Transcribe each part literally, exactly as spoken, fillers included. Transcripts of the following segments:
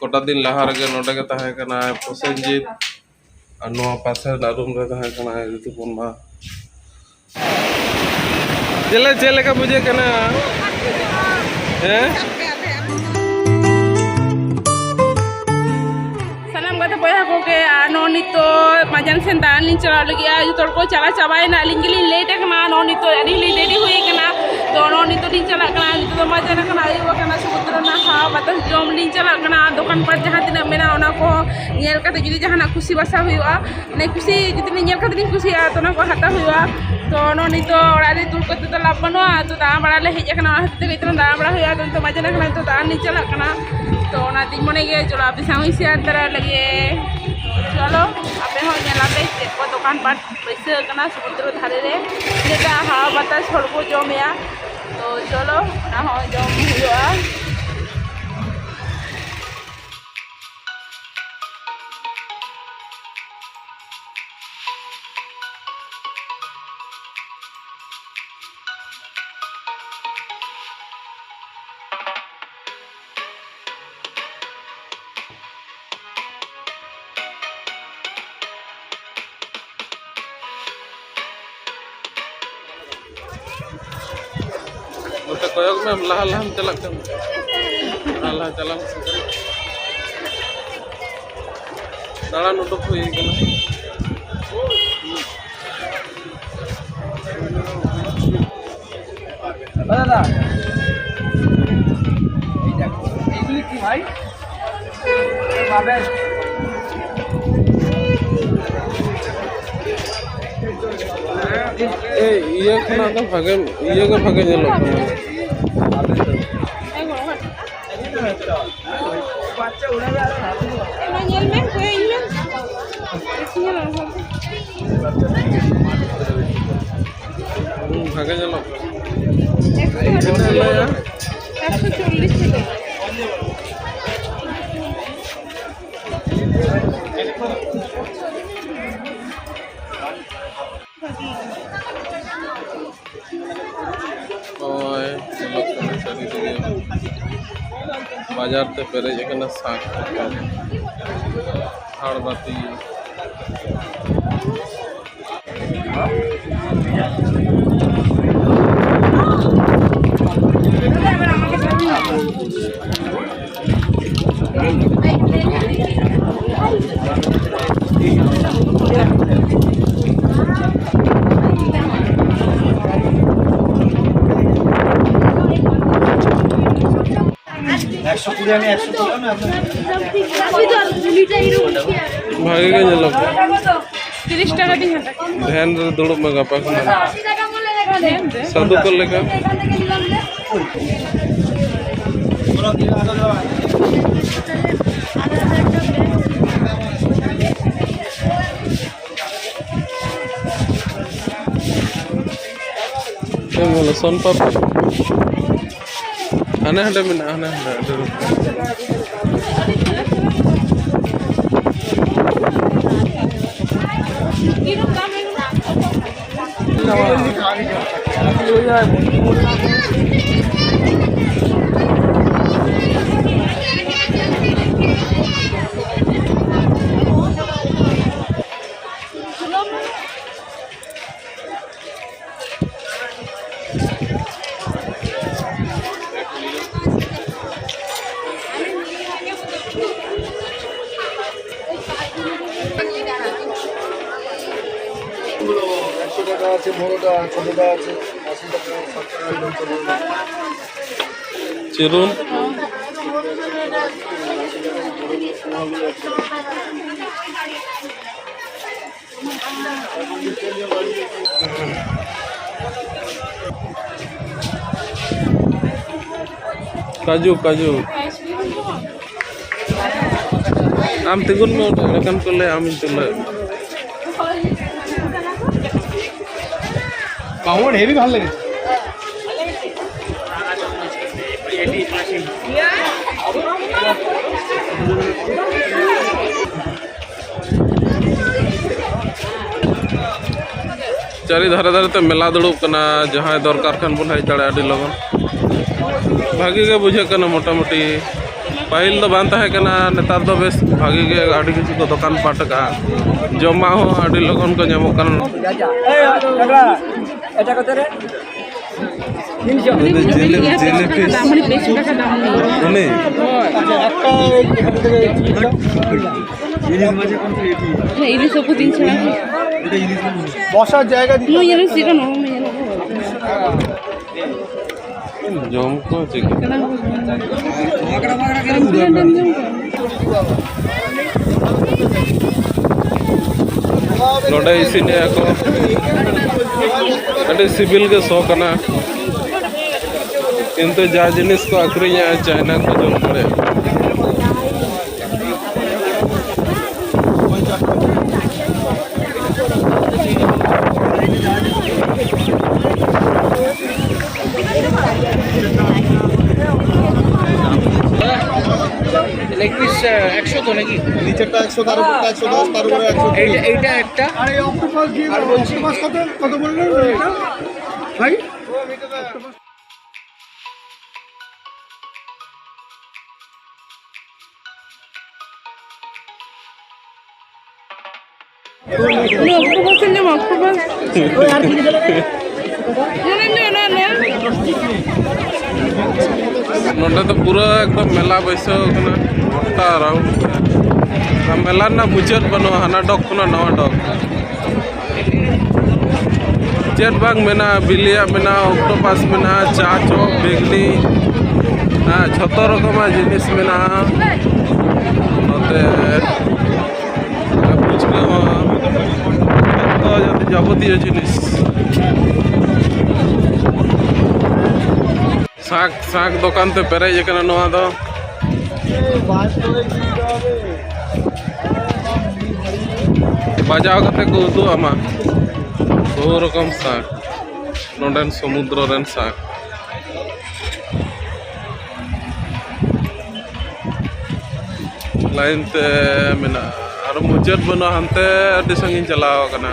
ᱠᱚᱴᱟ ᱫᱤᱱ ᱞᱟᱦᱟ ᱨᱮᱜᱮ ᱱᱚᱰᱮ ᱜᱮ ᱛᱟᱦᱮᱸ ᱠᱟᱱᱟᱭ ᱯᱨᱚᱥᱮᱱᱡᱤᱛ, ᱟᱨ ᱱᱚᱣᱟ ᱯᱟᱥᱮ ᱨᱮᱱᱟᱜ ᱨᱩᱢ ᱨᱮ ᱛᱟᱦᱮᱸ ᱠᱟᱱᱟᱭ ᱨᱤᱛᱩᱯᱚᱨᱱᱟ᱾ ᱪᱮᱫ ᱞᱮ-, ᱪᱮᱫ ᱞᱮᱠᱟ ᱵᱩᱡᱷᱟᱹᱜ ᱠᱟᱱᱟ? ᱦᱮᱸ? ᱥᱟᱱᱟᱢ ᱜᱟᱛᱮ ᱵᱚᱭᱦᱟ ᱠᱚᱜᱮ, ᱟᱨ ᱱᱚᱜᱼᱚ ᱱᱤᱛᱚᱜ ᱢᱟᱡᱟᱱ ᱥᱮᱱ ᱫᱟᱬᱟᱱ ᱞᱤᱧ ᱪᱟᱞᱟᱜ ᱞᱟᱹᱜᱤᱫ᱾ ᱟᱨ ᱡᱚᱛᱚ ᱦᱚᱲ ᱠᱚ ᱪᱟᱞᱟᱣ ᱪᱟᱵᱟᱭᱮᱱᱟ, ᱟᱹᱞᱤᱧ ᱜᱮᱞᱤᱧ ᱞᱮᱴ ᱟᱠᱟᱱᱟ᱾ ᱱᱚᱜᱼᱚ ᱱᱤᱛᱚᱜ ᱟᱹᱞᱤᱧ ᱞᱤᱧ ᱨᱮᱰᱤ ᱦᱩᱭ ᱟᱠᱟᱱᱟ᱾ ᱛᱚ ᱱᱚᱜᱼᱚ ᱱᱤᱛᱚᱜ ᱞᱤᱧ ᱪᱟᱞᱟᱜ ᱠᱟᱱᱟ, ᱱᱤᱛᱚᱜ ᱫᱚ ᱢᱟᱡᱟᱱ ᱟᱠᱟᱱᱟ, ᱟᱹᱭᱩᱵ ᱟᱠᱟᱱᱟ, ᱥᱚᱢᱩᱫᱨᱚ ᱨᱮᱱᱟᱜ ᱦᱟᱣᱟ ᱵᱟᱛᱟᱥ ᱡᱚᱢ ᱞᱤᱧ ᱪᱟᱞᱟᱜ ᱠᱟᱱᱟ᱾ ᱫᱚᱠᱟᱱ ᱯᱟᱴ ᱡᱟᱦᱟᱸ ᱛᱤᱱᱟᱹᱜ ᱢᱮᱱᱟᱜᱼᱟ, ᱚᱱᱟ ᱠᱚ ᱧᱮᱞ ᱠᱟᱛᱮ ᱡᱩᱫᱤ ᱡᱟᱦᱟᱱᱟᱜ ᱠᱩᱥᱤ ᱵᱟᱥᱟ ᱦᱩᱭᱩᱜᱼᱟ, ᱢᱟᱱᱮ ᱠᱩᱥᱤ ᱡᱩᱫᱤ ᱞᱤᱧ ᱧᱮᱞ ᱠᱟᱛᱮ ᱞᱤᱧ ᱠᱩᱥᱤᱭᱟᱜᱼᱟ, ᱛᱚ ᱚᱱᱟ ᱠᱚ ᱦᱟᱛᱟᱣ ᱦᱩᱭᱩᱜᱼᱟ᱾ ᱛᱚ ᱱᱚᱜᱼᱚ ᱱᱤᱛᱚᱜ ᱚᱲᱟᱜ ᱨᱮ ᱫᱩᱲᱩᱵ ᱠᱟᱛᱮ ᱫᱚ ᱞᱟᱵᱷ ᱵᱟᱹᱱᱩᱜᱼᱟ, ᱛᱚ ᱫᱟᱬᱟ ᱵᱟᱲᱟ ᱞᱮ ᱦᱮᱡ ᱟᱠᱟᱱᱟ, ᱚᱱᱟ ᱠᱷᱟᱹᱛᱤᱨ ᱛᱮᱜᱮ ᱱᱤᱛᱚᱜ ᱫᱟᱬᱟ ᱵᱟᱲᱟ ᱦᱩᱭᱩᱜᱼᱟ᱾ ᱛᱚ ᱱᱤᱛᱚᱜ ᱢᱟᱡᱟᱱ ᱟᱠᱟᱱᱟ, ᱱᱤᱛᱚᱜ ᱫᱟᱬᱟᱱ ᱞᱤᱧ ᱪᱟᱞᱟᱜ ᱠᱟᱱᱟ᱾ ᱛᱚ ᱚᱱᱟᱛᱤᱧ ᱢᱚᱱᱮ ᱜᱮ ᱪᱚᱞᱚ ᱟᱯᱮ ᱥᱟᱶ ᱤᱧ ᱥᱮᱭᱟᱨ ᱛᱟᱨᱟ ᱞᱟᱹᱜᱤᱫ᱾ ᱪᱚᱞᱚ ᱟᱯᱮ ᱦᱚᱸ ᱧᱮᱞ ᱟᱯᱮ ᱪᱮᱫ ᱠᱚ ᱫᱚᱠᱟᱱ ᱯᱟᱴ ᱵᱟᱹᱭᱥᱟᱹᱣ ᱟᱠᱟᱱᱟ ᱥᱚᱢᱩᱫᱨᱚ ᱫᱷᱟᱨᱮ ᱨᱮ, ᱛᱤᱱᱟᱹᱜᱴᱟ ᱦᱟᱣᱟ ᱵᱟᱛᱟᱥ ᱦᱚᱲ ᱠᱚ ᱡᱚᱢᱮᱜᱼᱟ᱾ ᱛᱚ ᱪᱚᱞᱚ ᱚᱱᱟ ᱦᱚᱸ ᱡᱚᱢ ᱦᱩᱭᱩᱜᱼᱟ᱾ ᱱᱚᱛᱮ ᱠᱚᱭᱚᱜ ᱢᱮ, ᱞᱟᱦᱟ ᱞᱟᱦᱟᱢ ᱪᱟᱞᱟᱜ ᱠᱟᱱ᱾ ᱞᱟᱦᱟ ᱞᱟᱦᱟ ᱪᱟᱞᱟᱣ ᱢᱮ᱾ ᱫᱟᱬᱟᱱ ᱩᱰᱩᱠ ᱦᱩᱭ ᱠᱟᱱᱟ᱾ ᱫᱟᱫᱟ, এই দেখো, এইগুলি কি ভাই? ᱮ, ᱤᱭᱟᱹ ᱠᱷᱚᱱᱟᱜ ᱫᱚ ᱵᱷᱟᱜᱮ, ᱤᱭᱟᱹ ᱜᱮ ᱵᱷᱟᱜᱮ ᱧᱮᱞᱚᱜ ᱠᱟᱱᱟ᱾ ᱧᱮᱞ ᱢᱮ, ᱠᱚᱭᱚᱜ ᱤᱧ ᱢᱮ᱾ ᱵᱮᱥ ᱧᱮᱞᱚᱜ ᱠᱟᱱᱟ᱾ ᱦᱩᱸ, ᱵᱷᱟᱜᱮ ᱧᱮᱞᱚᱜ ᱠᱟᱱᱟ᱾ ᱮᱠᱥᱚ ᱪᱚᱞᱞᱤᱥ᱾ ᱛᱤᱱᱟᱹᱜ ᱮᱢ ᱞᱟᱹᱭᱟ? ᱮᱠᱥᱚ ᱪᱚᱞᱞᱤᱥ ᱴᱟᱠᱟ᱾ ᱦᱳᱭ, ᱧᱮᱞᱚᱜ ᱠᱟᱱᱟ ᱥᱟᱹᱨᱤ ᱛᱮᱜᱮ᱾ ᱵᱟᱡᱟᱨ ᱵᱟᱡᱟᱨ ᱛᱮ ᱯᱮᱨᱮᱡ ᱟᱠᱟᱱᱟ ᱥᱟᱠ ᱛᱮ᱾ ᱡᱷᱟᱲᱵᱟᱹᱛᱤ᱾ ᱮᱠᱥᱚ ᱠᱩᱲᱤ, ᱟᱢ ᱮᱠᱥᱚ ᱠᱩᱲᱤ ᱟᱢ᱾ ᱵᱷᱟᱜᱮ ᱜᱮ ᱧᱮᱞᱚᱜ ᱠᱟᱱᱟ᱾ ᱛᱤᱨᱤᱥ ᱴᱟᱠᱟ ᱛᱤᱧ ᱦᱟᱛᱟᱣ ᱠᱮᱫᱟ᱾ ᱵᱷᱮᱱ ᱨᱮ ᱫᱩᱲᱩᱵ ᱢᱮ ᱜᱟᱯᱟ ᱠᱷᱚᱱᱟᱜ᱾ ᱥᱟᱹᱫᱷᱩ ᱠᱚ ᱞᱮᱠᱟ᱾ ᱪᱮᱫ ᱮᱢ ᱧᱮᱞᱟ? ᱥᱚᱱ ᱯᱟᱯᱲᱤ᱾ ᱦᱟᱱᱮ ᱦᱟᱸᱰᱮ ᱢᱮᱱᱟᱜᱼᱟ, ᱦᱟᱱᱮ ᱦᱟᱸᱰᱮ ᱟᱹᱰᱤ ᱨᱚᱠᱚᱢ᱾ একশো টাকা আছে, বড়টা, ছোটটা আছে, আশি টাকা, ষাট টাকা, একদম চলে যাবে। চিরুন। ᱠᱟᱡᱩ, ᱠᱟᱡᱩ᱾ ᱟᱢ ᱛᱤᱸᱜᱩᱱ ᱢᱮ, ᱚᱸᱰᱮ ᱮᱸᱰᱮᱠᱷᱟᱱ ᱠᱚ ᱞᱟᱹᱭᱟ ᱟᱢᱤᱧ ᱛᱩᱞᱟᱹᱣ᱾ পাহুন হেভি ভালো লেগেছে। ᱪᱟᱹᱨᱤ ᱫᱷᱟᱨᱮ ᱫᱷᱟᱨᱮ ᱛᱮ ᱢᱮᱞᱟ ᱫᱩᱲᱩᱵ ᱠᱟᱱᱟ, ᱡᱟᱦᱟᱸᱭ ᱫᱚᱨᱠᱟᱨ ᱠᱷᱟᱱ ᱵᱚᱱ ᱦᱮᱡ ᱫᱟᱲᱮᱭᱟᱜᱼᱟ ᱟᱹᱰᱤ ᱞᱚᱜᱚᱱ᱾ ᱵᱷᱟᱜᱤ ᱜᱮ ᱵᱩᱡᱷᱟᱹᱜ ᱠᱟᱱᱟ ᱢᱚᱴᱟᱢᱩᱴᱤ᱾ ᱯᱟᱹᱦᱤᱞ ᱫᱚ ᱵᱟᱝ ᱛᱟᱦᱮᱸ ᱠᱟᱱᱟ, ᱱᱮᱛᱟᱨ ᱫᱚ ᱵᱮᱥ ᱵᱷᱟᱜᱤ ᱜᱮ ᱟᱹᱰᱤ ᱠᱤᱪᱷᱩ ᱠᱚ ᱫᱚᱠᱟᱱ ᱯᱟᱴ ᱟᱠᱟᱫᱼᱟ᱾ ᱡᱚᱢᱟᱜ ᱦᱚᱸ ᱟᱹᱰᱤ ᱞᱚᱜᱚᱱ ᱠᱚ ᱧᱟᱢᱚᱜ ᱠᱟᱱᱟ᱾ ᱡᱤᱞᱮ-, ᱡᱤᱞᱮᱯᱤ। ᱫᱟᱢ ᱢᱟᱹᱱᱤ ᱯᱮ ᱥᱚ ᱴᱟᱠᱟ ᱫᱟᱢ ᱢᱟᱹᱱᱤ। ᱩᱱᱤ? ᱦᱮᱸ, ᱤᱞᱤᱥ ᱦᱟᱹᱠᱩ ᱫᱤᱱ ᱪᱷᱟᱲᱟ। ᱵᱚᱥᱟর জায়গᱟ দিতে ᱱᱩᱭ ᱧᱮᱞ ᱥᱤᱜᱟ ᱱᱚ ᱢᱮ ᱧᱮᱞ। ᱡᱚᱢ ᱠᱚ ᱪᱮᱫ ᱠᱚ? ᱱᱚᱰᱮ ᱤᱥᱤᱱᱮᱜᱼᱟ ᱠᱚ, ᱟᱹᱰᱤ ᱥᱤᱵᱤᱞ ᱜᱮ ᱥᱚ ᱠᱟᱱᱟ, ᱠᱤᱱᱛᱩ ᱡᱟ ᱡᱤᱱᱤᱥ ᱠᱚ ᱟᱹᱠᱷᱨᱤᱧᱮᱜᱼᱟ, ᱪᱟᱭᱱᱟ ᱠᱚ ᱡᱚᱢ ᱫᱟᱲᱮᱭᱟᱜᱼᱟ᱾ লেগ পিস একশো তো নাকি? নিচেরটা একশো, তার উপরটা একশো দশ, তার উপরে একশো কুড়ি। এইটা, এইটা একটা। আর এই অক্টোপাস দিয়ে, আর বলছি অক্টোপাস কত, কত বললেন এটা? ভাই? ᱚᱠᱴᱳᱯᱟᱥ ᱤᱧ ᱡᱚᱢᱟ, ᱚᱠᱴᱳᱯᱟᱥ᱾ ᱱᱚᱰᱮ ᱫᱚ ᱯᱩᱨᱟᱹ ᱮᱠᱫᱚᱢ ᱢᱮᱞᱟ ᱵᱟᱹᱭᱥᱟᱹᱣ ᱠᱟᱱᱟ, ᱜᱚᱴᱟ ᱨᱟᱣᱩᱱᱰ ᱯᱩᱨᱟᱹ᱾ ᱟᱨ ᱢᱮᱞᱟ ᱨᱮᱱᱟᱜ ᱢᱩᱪᱟᱹᱫ ᱵᱟᱹᱱᱩᱜᱼᱟ, ᱦᱟᱱᱟ ᱰᱚᱜᱽ ᱠᱷᱚᱱᱟᱜ ᱱᱚᱣᱟ ᱰᱚᱜᱽ᱾ ᱪᱮᱫ ᱵᱟᱝ ᱢᱮᱱᱟᱜᱼᱟ, ᱵᱤᱞᱤᱭᱟᱜ ᱢᱮᱱᱟᱜᱼᱟ, ᱚᱠᱴᱳᱯᱟᱥ ᱢᱮᱱᱟᱜᱼᱟ, ᱪᱟ, ᱪᱚᱯ, ᱵᱮᱜᱽᱱᱤ, ᱦᱮᱸ, ᱡᱷᱚᱛᱚ ᱨᱚᱠᱚᱢᱟᱜ ᱡᱤᱱᱤᱥ ᱢᱮᱱᱟᱜᱼᱟ ᱱᱚᱛᱮ᱾ ᱯᱷᱩᱪᱠᱟᱹ ᱦᱚᱸ, ᱡᱚᱛᱚ ᱡᱟᱵᱚᱛᱤᱭᱚ ᱡᱤᱱᱤᱥ᱾ ᱥᱟᱸᱠ, ᱥᱟᱸᱠ ᱫᱚᱠᱟᱱ ᱛᱮ ᱯᱮᱨᱮᱡ ᱟᱠᱟᱱᱟ ᱱᱚᱣᱟ ᱫᱚ᱾ ᱵᱟᱡᱟᱣ ᱠᱟᱛᱮ ᱠᱚ ᱩᱫᱩᱜ ᱟᱢᱟ᱾ ᱵᱚᱦᱩ ᱨᱚᱠᱚᱢ ᱥᱟᱸᱠ, ᱱᱚᱰᱮᱱ ᱥᱚᱢᱩᱫᱨᱚ ᱨᱮᱱ ᱥᱟᱸᱠ᱾ ᱞᱟᱭᱤᱱ ᱛᱮ ᱢᱮᱱᱟᱜᱼᱟ, ᱟᱨ ᱢᱩᱪᱟᱹᱫ ᱵᱟᱹᱱᱩᱜᱼᱟ, ᱦᱟᱱᱛᱮ ᱟᱹᱰᱤ ᱥᱟᱺᱜᱤᱧ ᱪᱟᱞᱟᱣ ᱟᱠᱟᱱᱟ᱾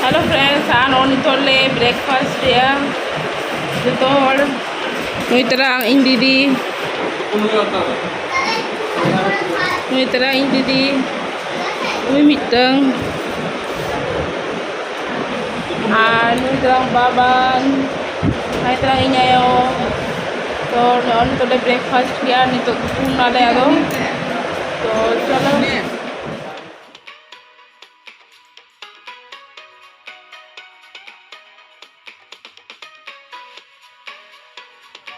Hello friends, ᱟᱨ ᱱᱚᱜᱼᱚᱭ ᱱᱤᱛᱚᱜ ᱞᱮ breakfast ᱮᱜᱼᱟ ᱡᱚᱛᱚ ᱦᱚᱲ᱾ ᱱᱩᱭ ᱛᱟᱨᱟ ᱤᱧ ᱫᱤᱫᱤ, ᱱᱩᱭ ᱛᱟᱨᱟ ᱤᱧ ᱫᱤᱫᱤ, ᱱᱩᱭ ᱢᱤᱫᱴᱟᱝ, ᱟᱨ ᱱᱩᱭ ᱛᱟᱨᱟ ᱵᱟᱵᱟ, ᱱᱩᱭ ᱛᱟᱨᱟ ᱤᱧ ᱟᱭᱳ᱾ ᱛᱚ ᱱᱚᱜᱼᱚᱭ ᱱᱤᱛᱚᱜ ᱞᱮ breakfast ᱠᱮᱜᱼᱟ, ᱱᱤᱛᱚᱜ ᱛᱩᱯᱩᱱ ᱱᱟᱞᱮ ᱟᱫᱚ᱾ ᱛᱚ ᱪᱚᱞᱚ᱾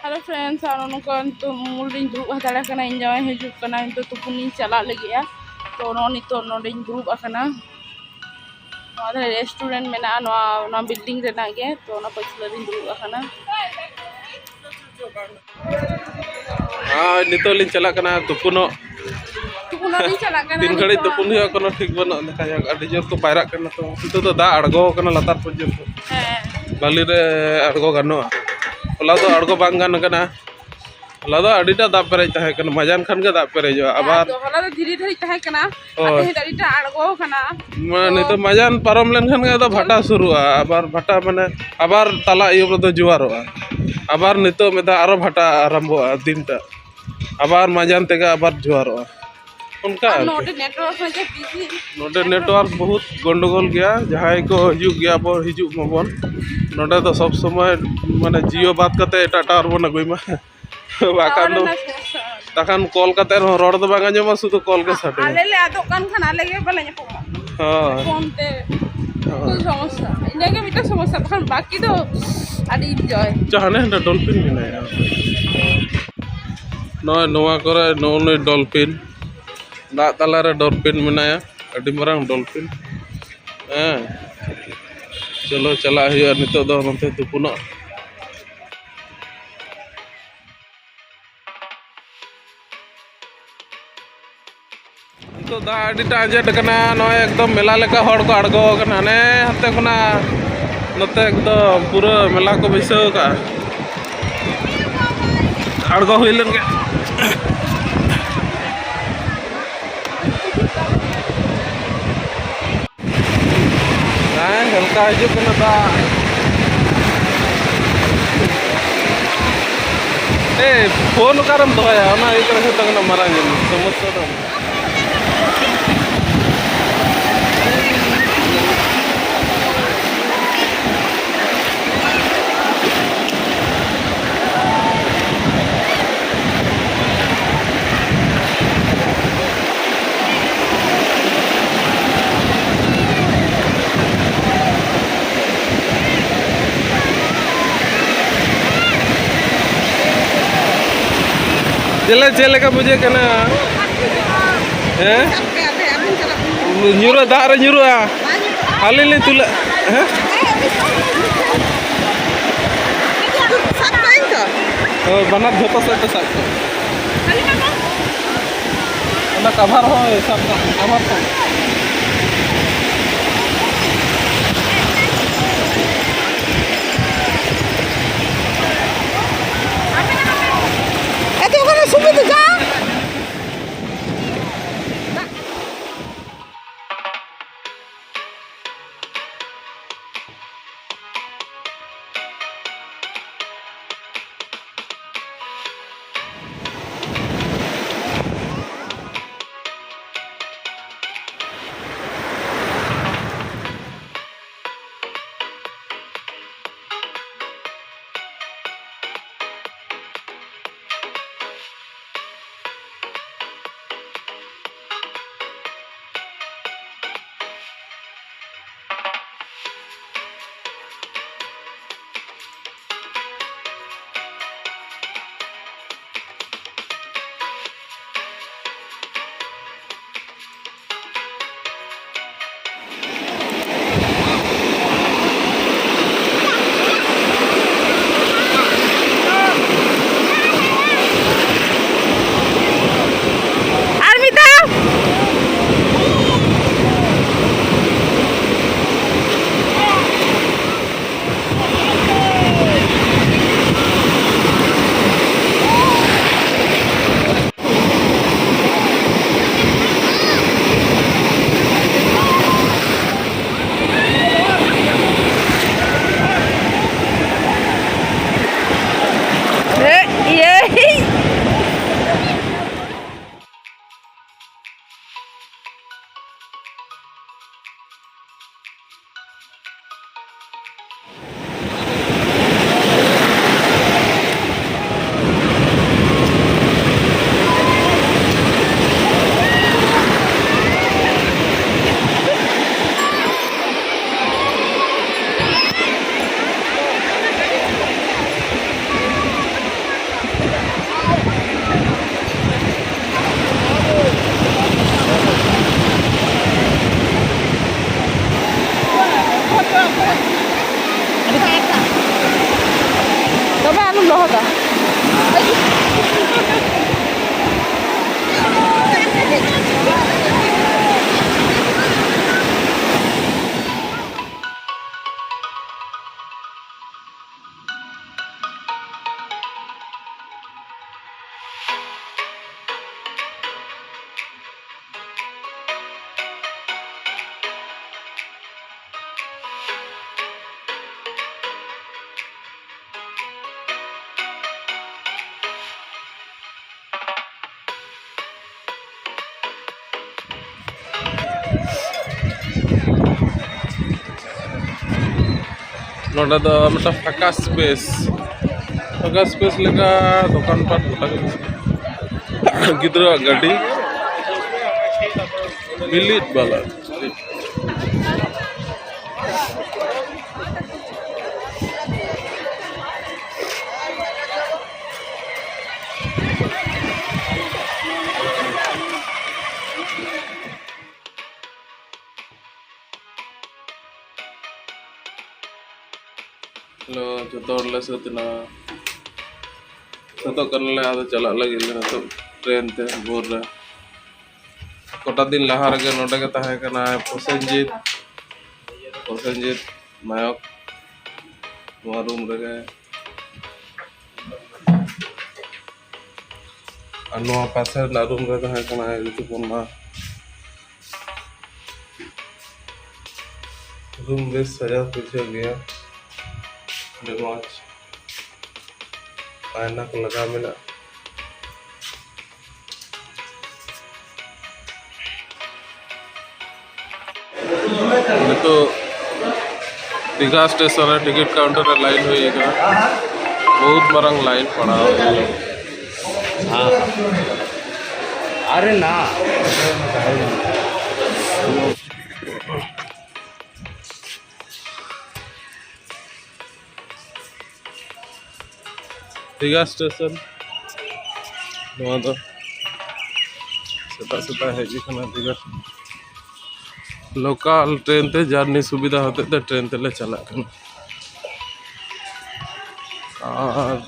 Hello friends, ᱟᱨ ᱱᱚᱝᱠᱟ ᱱᱤᱛᱚᱜ ᱢᱩᱞ ᱨᱤᱧ ᱫᱩᱲᱩᱵ ᱦᱟᱛᱟᱲ ᱟᱠᱟᱱᱟ᱾ ᱤᱧ ᱡᱟᱶᱟᱭ ᱦᱤᱡᱩᱜ ᱠᱟᱱᱟ, ᱱᱤᱛᱚᱜ ᱛᱩᱯᱩᱱ ᱤᱧ ᱪᱟᱞᱟᱜ ᱞᱟᱹᱜᱤᱫᱼᱟ᱾ ᱛᱚ ᱱᱚᱜᱼᱚᱭ ᱱᱤᱛᱚᱜ ᱱᱚᱰᱮᱧ ᱫᱩᱲᱩᱵ ᱟᱠᱟᱱᱟ᱾ ᱱᱚᱣᱟ ᱫᱷᱟᱨᱮ restaurant ᱢᱮᱱᱟᱜᱼᱟ, ᱱᱚᱣᱟ, ᱱᱚᱣᱟ building ᱨᱮᱱᱟᱜ ᱜᱮ᱾ ᱛᱚ ᱚᱱᱟ ᱯᱟᱹᱪᱷᱞᱟᱹ ᱨᱤᱧ ᱫᱩᱲᱩᱵ ᱟᱠᱟᱱᱟ᱾ ᱟᱨ ᱱᱤᱛᱚᱜ ᱞᱤᱧ ᱪᱟᱞᱟᱜ ᱠᱟᱱᱟ ᱛᱩᱯᱩᱱᱚᱜ᱾ ᱛᱩᱯᱩᱱᱚᱜ ᱞᱤᱧ ᱪᱟᱞᱟᱜ ᱠᱟᱱᱟ ᱛᱤᱱ ᱜᱷᱟᱹᱲᱤᱡ ᱱᱤᱛᱚᱜ᱾ ᱛᱩᱯᱩᱱ ᱦᱩᱭᱩᱜᱼᱟ, ᱠᱳᱱᱳ ᱴᱷᱤᱠ ᱵᱟᱹᱱᱩᱜᱼᱟ᱾ ᱫᱮᱠᱷᱟ ᱡᱟᱠ, ᱟᱹᱰᱤ ᱡᱳᱨ ᱠᱚ ᱯᱟᱭᱨᱟᱜ ᱠᱟᱱᱟ᱾ ᱛᱚ ᱱᱤᱛᱚᱜ ᱫᱚ ᱫᱟᱜ ᱟᱬᱜᱚ ᱟᱠᱟᱱᱟ ᱞᱟᱛᱟᱨ ᱯᱚᱨᱡᱚᱱᱛᱚ᱾ ᱦᱮᱸ᱾ ᱵᱟᱹᱞᱤ ᱨᱮ ᱟᱬᱜᱚ ᱜᱟᱱᱚᱜᱼᱟ᱾ ᱦᱚᱞᱟ ᱫᱚ ᱟᱬᱜᱚ ᱵᱟᱝ ᱜᱟᱱ ᱠᱟᱱᱟ᱾ ᱦᱚᱞᱟ ᱫᱚ ᱟᱹᱰᱤᱴᱟ ᱫᱟᱜ ᱯᱮᱨᱮᱡ ᱛᱟᱦᱮᱸ ᱠᱟᱱᱟ, ᱢᱟᱡᱟᱱ ᱠᱷᱟᱱ ᱜᱮ ᱫᱟᱜ ᱯᱮᱨᱮᱡᱚᱜᱼᱟ᱾ ᱟᱵᱟᱨ ᱟᱫᱚ ᱦᱚᱞᱟ ᱫᱚ ᱫᱷᱤᱨᱤ ᱫᱷᱟᱹᱨᱤᱡ ᱛᱟᱦᱮᱸ ᱠᱟᱱᱟ, ᱟᱨ ᱦᱳᱭ᱾ ᱛᱮᱦᱮᱧ ᱫᱚ ᱟᱹᱰᱤᱴᱟ ᱟᱬᱜᱚ ᱠᱟᱱᱟ᱾ ᱢᱟ ᱛᱚ ᱱᱤᱛᱚᱜ ᱢᱟᱡᱟᱱ ᱯᱟᱨᱚᱢ ᱞᱮᱱᱠᱷᱟᱱ ᱜᱮ ᱟᱫᱚ ᱵᱷᱟᱴᱟ ᱥᱩᱨᱩᱜᱼᱟ, ᱟᱵᱟᱨ ᱵᱷᱟᱴᱟ ᱢᱟᱱᱮ ᱟᱵᱟᱨ ᱛᱟᱞᱟ ᱤᱭᱟᱹ ᱨᱮᱫᱚ ᱡᱳᱣᱟᱨᱚᱜᱼᱟ, ᱟᱵᱟᱨ ᱱᱤᱛᱚᱜ ᱢᱤᱫ ᱫᱷᱟᱣ ᱟᱨᱚ ᱵᱷᱟᱴᱟ ᱟᱨᱟᱢᱵᱷᱚᱜᱼᱟ ᱫᱤᱱᱴᱟ, ᱟᱵᱟᱨ ᱢᱟᱡᱟᱱ ᱛᱮᱜᱮ ᱟᱵᱟᱨ ᱡᱳᱣᱟᱨᱚᱜᱼᱟ, ᱚᱱᱠᱟ ᱟᱨ ᱟᱨᱠᱤ᱾ ᱱᱚᱰᱮ network ᱦᱚᱸ ᱡᱮ busy᱾ ᱱᱚᱰᱮ network ᱵᱚᱦᱩᱛ ᱜᱚᱱᱰᱚᱜᱳᱞ ᱜᱮᱭᱟ᱾ ᱡᱟᱦᱟᱸᱭ ᱠᱚ ᱦᱤᱡᱩᱜ ᱜᱮᱭᱟ ᱵᱚᱱ, ᱦᱤᱡᱩᱜ ᱢᱟᱵᱚᱱ᱾ ᱱᱚᱰᱮ ᱫᱚ ᱥᱚᱵᱽ ᱥᱚᱢᱚᱭ ᱢᱟᱱᱮ Jio ᱵᱟᱫ ᱠᱟᱛᱮ ᱮᱴᱟᱜ tower ᱵᱚᱱ ᱟᱹᱜᱩᱭ ᱢᱟ᱾ ᱵᱟᱠᱷᱟᱱ ᱫᱚ ᱨᱮᱱᱟᱜ ᱥᱚᱢᱚᱥᱥᱟ᱾ ᱵᱟᱠᱷᱟᱱ call ᱠᱟᱛᱮ ᱨᱮᱦᱚᱸ ᱨᱚᱲ ᱫᱚ ᱵᱟᱝ ᱟᱸᱡᱚᱢᱚᱜᱼᱟ, ᱥᱩᱫᱷᱩ call ᱜᱮ ᱥᱟᱰᱮᱭᱟ᱾ ᱟᱞᱮ ᱞᱮ ᱟᱫᱚᱜ ᱠᱟᱱ ᱠᱷᱟᱱ ᱟᱞᱮ ᱜᱮ ᱵᱟᱞᱮ ᱧᱟᱯᱟᱢᱚᱜᱼᱟ᱾ ᱦᱳᱭ᱾ ᱯᱷᱳᱱ ᱛᱮ᱾ ᱦᱳᱭ᱾ ᱠᱷᱩᱵ ᱥᱚᱢᱚᱥᱥᱟ, ᱤᱱᱟᱹᱜᱮ ᱢᱤᱫᱴᱟᱝ ᱥᱚᱢᱚᱥᱥᱟ, ᱵᱟᱠᱷᱟᱱ ᱵᱟᱠᱤ ᱫᱚ ᱟᱹᱰᱤ enjoy᱾ ᱪᱚ, ᱦᱟᱱᱮ ᱦᱟᱸᱰᱮ dolphin ᱢᱮᱱᱟᱭᱟ᱾ ᱱᱚᱜᱼᱚᱭ ᱱᱚᱣᱟ ᱠᱚᱨᱮ ᱱᱚᱜᱼᱚ ᱱᱩᱭ dolphin, ᱫᱟᱜ ᱛᱟᱞᱟᱨᱮ dolphin ᱢᱮᱱᱟᱭᱟ, ᱟᱹᱰᱤ ᱢᱟᱨᱟᱝ dolphin᱾ ᱦᱮᱸ, ᱪᱚᱞᱚ ᱪᱟᱞᱟᱜ ᱦᱩᱭᱩᱜᱼᱟ ᱱᱤᱛᱚᱜ ᱫᱚ ᱱᱚᱛᱮ ᱛᱩᱯᱩᱱᱚᱜ᱾ ᱱᱤᱛᱚᱜ ᱫᱟᱜ ᱟᱹᱰᱤᱴᱟ ᱟᱸᱡᱮᱫ ᱟᱠᱟᱱᱟ᱾ ᱱᱚᱜᱼᱚᱭ ᱮᱠᱫᱚᱢ ᱢᱮᱞᱟ ᱞᱮᱠᱟ ᱦᱚᱲ ᱠᱚ ᱟᱬᱜᱚ ᱟᱠᱟᱱᱟ᱾ ᱦᱟᱱᱮ ᱦᱟᱱᱛᱮ ᱠᱷᱚᱱᱟᱜ ᱱᱚᱛᱮ ᱮᱠᱫᱚᱢ ᱯᱩᱨᱟᱹ ᱢᱮᱞᱟ ᱠᱚ ᱵᱟᱹᱭᱥᱟᱹᱣ ᱟᱠᱟᱫᱼᱟ᱾ ᱟᱬᱜᱚ ᱦᱩᱭ ᱞᱮᱱ ᱜᱮ᱾ ᱦᱮᱸ, ᱚᱱᱠᱟ ᱦᱤᱡᱩᱜ ᱠᱟᱱᱟ ᱫᱟᱜ᱾ ᱮ, ᱯᱷᱳᱱ ᱚᱠᱟᱨᱮᱢ ᱫᱚᱦᱚᱭᱟ? ᱚᱱᱟ ᱤᱭᱟᱹ ᱠᱚᱨᱮ ᱡᱷᱚᱛᱚ ᱠᱷᱚᱱᱟᱜ ᱢᱟᱨᱟᱝ ᱡᱤᱱᱤᱥ, ᱥᱚᱢᱚᱥᱥᱟ ᱫᱚ᱾ ᱪᱮᱫ ᱞᱮ-, ᱪᱮᱫ ᱞᱮᱠᱟ ᱵᱩᱡᱷᱟᱹᱜ ᱠᱟᱱᱟ? ᱦᱮᱸ? ᱧᱩᱨᱩᱜᱼᱟ, ᱫᱟᱜ ᱨᱮ ᱧᱩᱨᱩᱜᱼᱟ᱾ ᱟᱹᱞᱤᱧ ᱞᱤᱧ ᱛᱩᱞᱟᱹ-, ᱦᱮᱸ? ᱦᱳᱭ, ᱵᱟᱱᱟᱨ ᱡᱷᱚᱛᱚ ᱥᱮᱫ ᱛᱮ ᱥᱟᱵ ᱠᱚ᱾ ᱚᱱᱟ ᱠᱟᱵᱷᱟᱨ ᱦᱚᱸ ᱥᱟᱵ ᱠᱟᱜ ᱢᱮ, ᱠᱟᱵᱷᱟᱨ ᱠᱚ᱾ ᱮᱛᱚ ᱠᱷᱚᱱ ᱥᱩᱵᱤᱫᱷᱟ᱾ ᱱᱚᱰᱮ ᱫᱚ ᱢᱤᱫᱴᱟᱝ ᱯᱷᱟᱸᱠᱟ ᱥᱯᱮᱥ, ᱯᱷᱟᱸᱠᱟ ᱥᱯᱮᱥ ᱞᱮᱠᱟ ᱫᱚᱠᱟᱱ ᱯᱟᱴ ᱜᱚᱴᱟ ᱜᱮ᱾ ᱜᱤᱫᱽᱨᱟᱹᱣᱟᱜ ᱜᱟᱹᱰᱤ, ᱵᱤᱞᱤᱫ ᱵᱟᱞᱟ᱾ ᱦᱮᱞᱳ, ᱡᱚᱛᱚ ᱦᱚᱲ ᱞᱮ ᱥᱟᱹᱛ ᱮᱱᱟ᱾ ᱥᱟᱹᱛᱚᱜ ᱠᱟᱱᱟᱞᱮ, ᱟᱫᱚ ᱪᱟᱞᱟᱜ ᱞᱟᱹᱜᱤᱫ ᱞᱮ ᱱᱤᱛᱚᱜ ᱴᱨᱮᱱ ᱛᱮ ᱵᱷᱳᱨ ᱨᱮ᱾ ᱠᱚᱴᱟ ᱫᱤᱱ ᱞᱟᱦᱟ ᱨᱮᱜᱮ ᱱᱚᱰᱮ ᱜᱮ ᱛᱟᱦᱮᱸ ᱠᱟᱱᱟᱭ ᱯᱨᱚᱥᱮᱱᱡᱤᱛ, ᱯᱨᱚᱥᱮᱱᱡᱤᱛ ᱱᱟᱭᱚᱠ, ᱱᱚᱣᱟ ᱨᱩᱢ ᱨᱮᱜᱮ᱾ ᱟᱨ ᱱᱚᱣᱟ ᱯᱟᱥᱮ ᱨᱮᱱᱟᱜ ᱨᱩᱢ ᱨᱮ ᱛᱟᱦᱮᱸ ᱠᱟᱱᱟᱭ ᱨᱤᱛᱩᱯᱚᱨᱱᱟ᱾ ᱨᱩᱢ ᱵᱮᱥ ᱥᱟᱡᱟᱣ ᱜᱩᱡᱷᱟᱹᱣ ᱜᱮᱭᱟ, ᱟᱹᱰᱤ ᱢᱚᱡᱽ᱾ ᱟᱭᱱᱟ ᱠᱚ ᱞᱟᱜᱟᱣ ᱢᱮᱱᱟᱜᱼᱟ᱾ ᱱᱤᱛᱚᱜ ᱫᱤᱜᱷᱟ ᱥᱴᱮᱥᱚᱱ ᱨᱮ ᱴᱤᱠᱤᱴ ᱠᱟᱣᱩᱱᱴᱟᱨ ᱨᱮ ᱞᱟᱭᱤᱱ ᱦᱩᱭ ᱟᱠᱟᱱᱟ, ᱵᱚᱦᱩᱛ ᱢᱟᱨᱟᱝ ᱞᱟᱭᱤᱱ ᱯᱟᱲᱟᱣ ᱟᱠᱟᱱᱟ᱾ ᱦᱮᱸ, ᱟᱨᱮ ᱱᱟ᱾ ᱫᱤᱜᱷᱟ ᱥᱴᱮᱥᱚᱱ, ᱱᱚᱣᱟ ᱫᱚ ᱥᱮᱛᱟᱜ ᱥᱮᱛᱟᱜ ᱦᱮᱡ ᱟᱠᱟᱱᱟ ᱫᱤᱜᱷᱟ᱾ ᱞᱳᱠᱟᱞ ᱴᱨᱮᱱ ᱛᱮ ᱡᱟᱨᱱᱤ ᱥᱩᱵᱤᱫᱷᱟ ᱦᱚᱛᱮᱡ ᱛᱮ ᱴᱨᱮᱱ ᱛᱮᱞᱮ ᱪᱟᱞᱟᱜ ᱠᱟᱱᱟ᱾ ᱟᱨ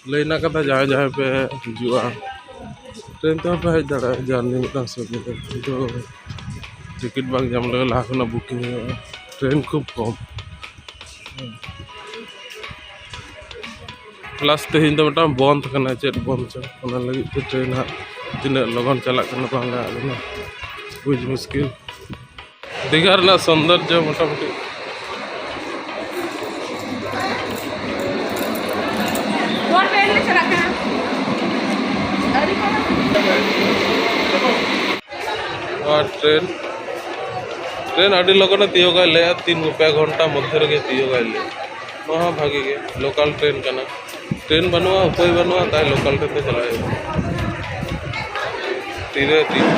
ᱞᱟᱹᱭ ᱨᱮᱱᱟᱜ ᱠᱟᱛᱷᱟ, ᱡᱟᱦᱟᱸᱭ ᱡᱟᱦᱟᱸᱭ ᱯᱮ ᱦᱤᱡᱩᱜᱼᱟ, ᱴᱨᱮᱱ ᱛᱮᱦᱚᱸ ᱯᱮ ᱦᱮᱡ ᱫᱟᱲᱮᱭᱟᱜᱼᱟ, ᱡᱟᱨᱱᱤ ᱢᱤᱫᱴᱟᱝ ᱥᱩᱵᱤᱫᱷᱟ᱾ ᱠᱤᱱᱛᱩ ᱴᱤᱠᱤᱴ ᱵᱟᱝ ᱧᱟᱢ ᱞᱮᱠᱷᱟᱱ ᱞᱟᱦᱟ ᱠᱷᱚᱱᱟᱜ ᱵᱩᱠᱤᱝ ᱦᱩᱭᱩᱜᱼᱟ, ᱴᱨᱮᱱ ᱠᱷᱩᱵ ᱠᱚᱢ᱾ ᱯᱞᱟᱥ ᱛᱮᱦᱮᱧ ᱫᱚ ᱢᱤᱫᱴᱟᱝ ᱵᱚᱱᱫᱷ ᱠᱟᱱᱟ, ᱪᱮᱫ ᱵᱚᱱᱫᱷ ᱪᱚ, ᱚᱱᱟ ᱞᱟᱹᱜᱤᱫ ᱛᱮ ᱴᱨᱮᱱ ᱦᱟᱸᱜ ᱛᱤᱱᱟᱹᱜ ᱞᱚᱜᱚᱱ ᱪᱟᱞᱟᱜ ᱠᱟᱱᱟ ᱵᱟᱝ ᱟᱫᱚ ᱵᱩᱡᱽ ᱢᱩᱥᱠᱤᱞ᱾ ᱫᱤᱜᱷᱟ ᱨᱮᱱᱟᱜ ᱥᱚᱱᱫᱚᱨᱡᱚ ᱢᱚᱴᱟᱢᱩᱴᱤ᱾ ᱱᱚᱣᱟ ᱴᱨᱮᱱ ᱞᱮ ᱪᱟᱞᱟᱜ ᱠᱟᱱᱟ᱾ ᱱᱚᱣᱟ ᱴᱨᱮᱱ ᱴᱨᱮᱱ ᱟᱹᱰᱤ ᱞᱚᱜᱚᱱᱮ ᱛᱤᱭᱳᱜᱟᱭ ᱞᱟᱹᱭᱟ, ᱛᱤᱱ ᱯᱮ ᱜᱷᱚᱱᱴᱟ ᱢᱚᱫᱽᱫᱷᱮ ᱨᱮᱜᱮ ᱛᱤᱭᱳᱜᱟᱭ ᱞᱟᱹᱭᱟ᱾ ᱱᱚᱣᱟ ᱦᱚᱸ ᱵᱷᱟᱜᱤ ᱜᱮ, ᱞᱳᱠᱟᱞ ᱴᱨᱮᱱ ᱠᱟᱱᱟ᱾ ᱴᱨᱮᱱ ᱵᱟᱹᱱᱩᱜᱼᱟ, ᱩᱯᱟᱹᱭ ᱵᱟᱹᱱᱩᱜᱼᱟ, ᱛᱟᱭ ᱞᱳᱠᱟᱞ ᱴᱨᱮᱱ ᱛᱮ ᱪᱟᱞᱟᱜ ᱦᱩᱭᱩᱜᱼᱟ᱾ ᱛᱤᱨᱮ ᱛᱤ-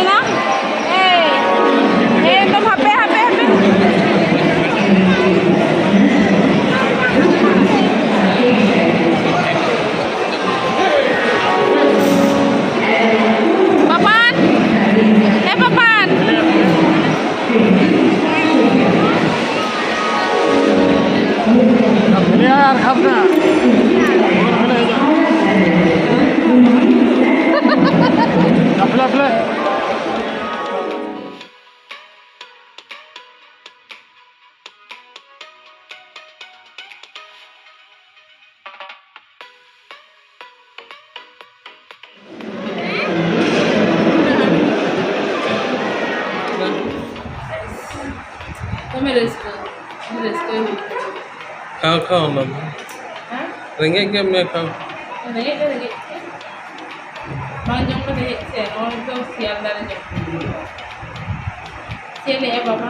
ᱮᱱᱟ? ᱮᱭ, ᱮᱭ, ᱮᱠᱫᱚᱢ ᱦᱟᱯᱮ, ᱦᱟᱯᱮ, ᱦᱟᱯᱮ᱾ ᱯᱟᱯᱟᱱ, ᱮ ᱯᱟᱯᱟᱱ᱾ ᱫᱚᱢᱮ ᱨᱟᱹᱥᱠᱟᱹ, ᱟᱹᱰᱤ ᱨᱟᱹᱥᱠᱟᱹ ᱦᱩᱭᱩᱜ ᱠᱟᱱᱟ᱾ ᱠᱷᱟᱣ, ᱠᱷᱟᱣ ᱚᱱᱟ ᱫᱚ᱾ ᱦᱮᱸ? ᱨᱮᱸᱜᱮᱡ ᱠᱮᱫ ᱢᱮᱭᱟ, ᱠᱷᱟᱣ᱾ ᱨᱮᱸᱜᱮᱡ ᱫᱚ ᱨᱮᱸᱜᱮᱡ ᱜᱮᱭᱟ᱾ ᱵᱟᱝ ᱡᱚᱢ ᱠᱟᱛᱮ ᱦᱮᱡ ᱥᱮ, ᱱᱚᱣᱟ ᱫᱚ ᱥᱤᱭᱟᱞᱫᱟ ᱨᱮ ᱡᱚᱢ᱾ ᱪᱮᱫ ᱞᱟᱹᱭᱮᱜᱼᱟ ᱵᱟᱵᱟ?